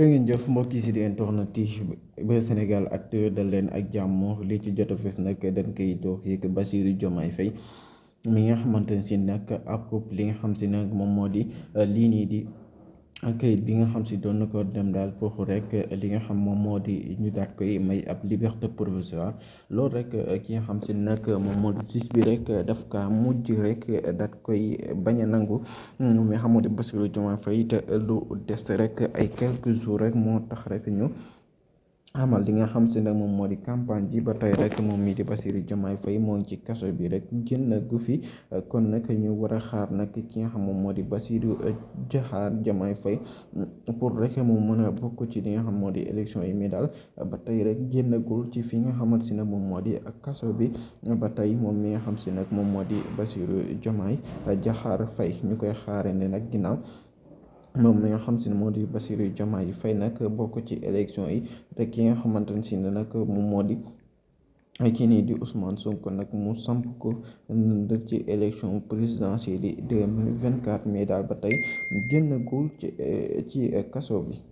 jërë ngeen jëf mbokk yi si di internet yi ba Sénégal Actu dal leen ak jàmm li ci jot a fës nag dañ koy doog yëg Bassirou Diomaye Faye mi nga xamante ne si nag ab li nga xam si nag moom moo di lii nii di kayit bi nga xam si doon na ko dem daal foofu rek li nga xam moom moo di ñu daat koy may ab liberté provisoire loolu rek ki nga xam si nag moom moo di justice bi rek daf ka mujj rek daat koy bañ a nangu mais xamoo di Bassirou Diomaye Faye te lu des rek ay quelques jours rek moo tax rek ñu amal li nga xam si nag moom moo di campagne bi ba tey rek moom mii di Bassirou Diomaye Faye moo ngi ci kaso bi rek génn gu fi kon nag ñu war a xaar nag ki nga xam moom moo di Bassirou Diomaye Faye pour rek mu mën a bokk ci li nga xam moo di élection yi mi daal ba tey rek génnagul ci fi nga xamante si nag moom moo di kaso bi ba tey moom mi nga xam si nag moom moo di Bassirou Diomaye Diakhar Faye ñu koy xaare ne nag ginnaaw moom mi nga xam si ne moo di Bassirou Diomaye Faye nag bokk ci élection yi te ki nga xamante ne si ne nag moom moo di kii nii di Ousmane Sonko nag mu samp ko ndër ci élection présidentielle yi 2024 mais daal ba tey génnagul ci kaso bi.